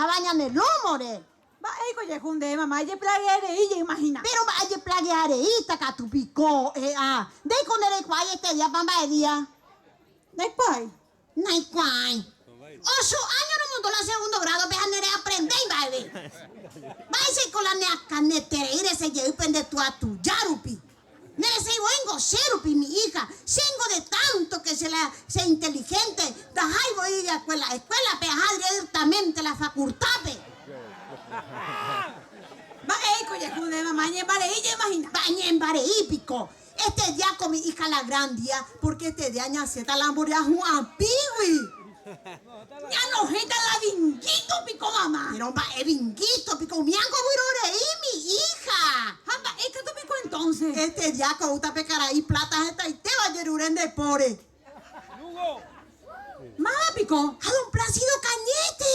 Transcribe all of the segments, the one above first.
Regueraháva ñane lómore. Mba'éiko jehu nde mamá ejeplaguea rei jeimahina. Péro mba'e ejeplaguea reíta katu piko, e'a. Ndéiko ndereikuaái este díapa mba'e día? Ndaikuaái. Ndaikuaái. Ocho áño romondo la segundo grado-pe ha nereaprendéi mba'eve. Mba'éichaiko la neakãneterei resẽ jey pende túa tuja rupi. Neresẽi voíngo che rupi mi hija, chéngo de tanto que che la che inteligente ndahái voi va'ekue la escuela-pe aha directamente la facultad-pe. Mba'éiko jehu nde mamá ñembarei jeimahina. Mba'e ñembarei piko. Este día ko mi hija la gran día, porque este día ñasẽta la mboriahu apĩgui. Ñanohẽta la vinguito piko mamá. Péro mba'e vinguito piko umi angovyro rei mi hija. Ha mba'e katu piko entonces. Este día ko oúta pe karai plata hetaitéva ojerure nde póre. Máva piko. Ha don Plácido Cañete.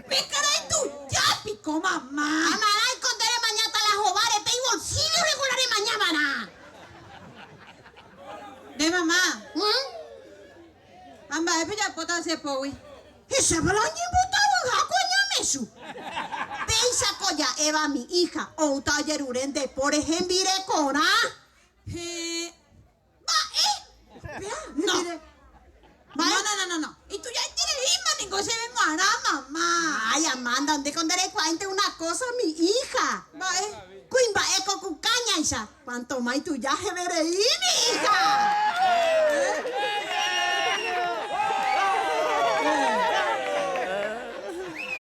Pe karai tuja piko mamá. Amarãiko nde remañáta la hováre pe ibolsillo reko la remañávarã. Nde mamá. Ha mba'e pejapóta che pógui? Hechápa la oñembotavyha ko ñamesu. Péicha ko ja'éva mi hija, oúta ojerure nde póre hembirekorã. Heẽ. Mba'e? Péa, no. No, no, no, no, no. Itujaitereíma ningo chéve g̃uarã, mamá. Ay, Amanda, ndéko ndereikuaáinte una cosa, mi hija. Mba'e? Kuimba'e ko ku káñaicha, cuanto más ituja heverei, mi hija.